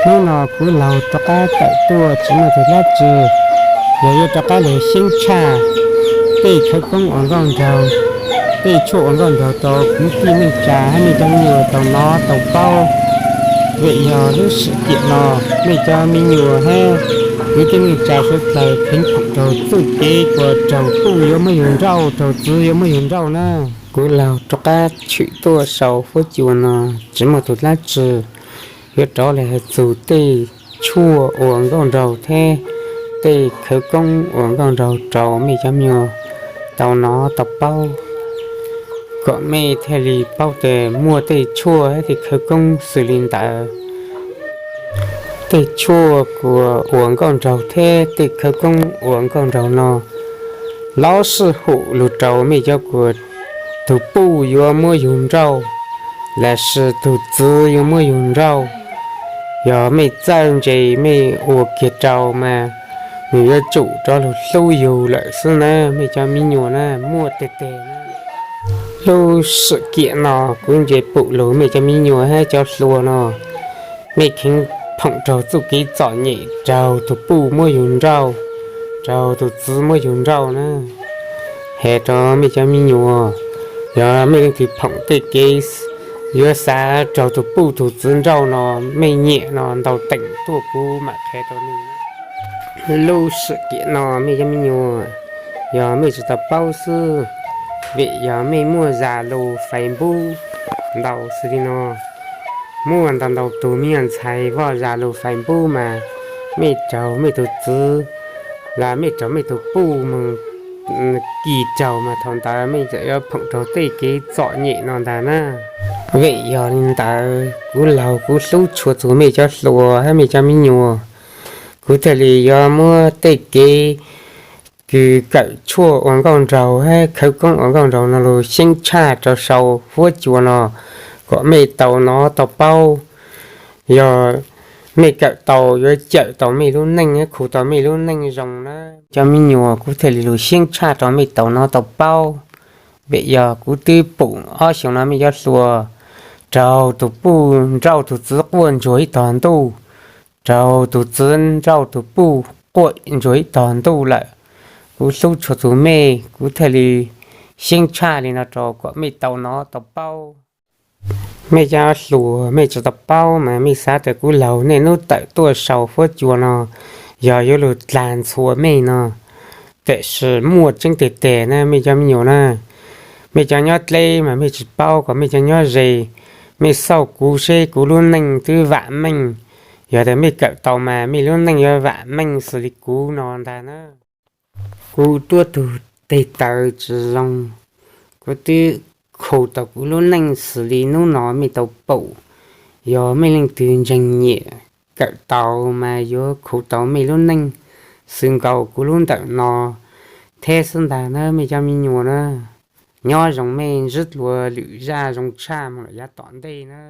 Hnub no kuv laug rov qab tawm tuaj tsis muaj tus dab tsi, yog yuav rov qab los xyeeb tshaj tej khawv koob uas nkauj nraug, tej tshuaj uas nkauj nraug rau kwv tij neej tsa hab nej cov me nyuam tau nov tau paub. Vim yog lub sim tiam no nej cov me nyuam hab kwv tij neej tsa sawv dlawg kheev phoom raug txuj kev uas raug puj yuav muab yug nrauj, raug txwv yuav muab yug nrauj na. Kuv laug rov qab tshwm tuaj sau huab cua no tsis muaj tus dab tsi, yuav rov los hais txug tej tshuaj uas nkauj nraug thiab tej khawv koob uas nkauj nraug rau mej cov me nyuam tau nov tau paub, kom mej thiaj li paub tias muaj tej tshuaj thiab tej khawv koob xws li ntawd. Tej tshuaj uas nkauj nraug thiab tej khawv koob uas nkauj nraug no lov sij hum lug rau mej cov uas tug puj yuav muab yug nrauj, los sis tug txwv yuav muab yug nrauj. Yog mej txawj ntse mej ua kiag rau mas nws yuav tsum rov lug hlub yug lawm xwb na mej cov me nyuam na, muaj teg teg na. Lub sim tiam no kuv nce pum lug mej cov me nyuam hab cov hluas no, mej kheev phoom raug txuj kev txom nyem raug tug puj muab yug nrauj, raug tug txwv muab yug nrauj na. Has rau mej cov me nyuam, yog mej leej twg phoom tej kev yuav xav raug tug puj tug txwv nrauj no, mej nyiam no ntaus teem tuaj kuv mam qha rau nej. Lub sim tiam no mej cov me nyuam, yog mej tsis tau paub xwb, vim yog mej muaj Zalo, Facebook ntau xws li no, muaj ntau ntau tug me nyuam ntxhais vaj Zalo, Facebook mas mej raug mej tug txwv los mej raug mej tug puj moog kis raug mas thaum ntawd mej txawm yuav phoom raug tej kev txom nyem no ntag na. Vim yog li ntawd kuv laug kuv hlub tshua txug mej cov hluas hab mej cov me nyuam, kuv thiaj li yuav muab tej kev kws kawm tshuaj ua nkauj nraug hab khawv koob ua nkauj nraug no lug xyeeb tshaj rau sau huab cua no kom mej tau nov tau paub. Yog mej kawm tau yuav cawm tau mej lub neej hab khu tau mej lub neej zoo na. Cov me nyuam, kuv thiaj li lug xyeeb tshaj rau mej tau nov tau paub. Vim yog kuv twb pum ob xyoos no mej cov hluas raug tug puj nrauj tug txwv quaj ntsuag ib tog ntuj, raug tug txwv nrauj tug puj quaj ntsuag ib tog ntuj lawm. Kuv hlub tshua txug mej, kuv thiaj li xyeeb tshaj li no rau kom mej tau nov tau paub. Mej cov hluas mej tsis tau paub mas mej xav tas kuv laug niaj hnub tawm tuaj sau huab cua no yog yuav lug dlag ntxhua mej no, tiam sis muaj tseeb teg teg na mej cov me nyuam na. Mej cov nyob dleb mas mej tsis paub, kom mej cov nyob ze mej xauj kuv seb kuv lub neej twb vam meej. Yog tas mej kawm tau mas mej lub neej yuav vam meej xws li kuv no ntag na. Kuv tuab tug teg taw tsis zoo, kuv twb khu tau kuv lub neej xws li hnub no mej tau pum. Yog mej leej twg ntseeg nyiam kawm tau mas yuav khu tau mej lub neej xws nkaus kuv lub ntawm no thiab xwb ntag na mej cov me nyuam na. Nyob zoo mej ntsib dlua lwm zaj zoo tshaj moog lawm yav tom ntej na.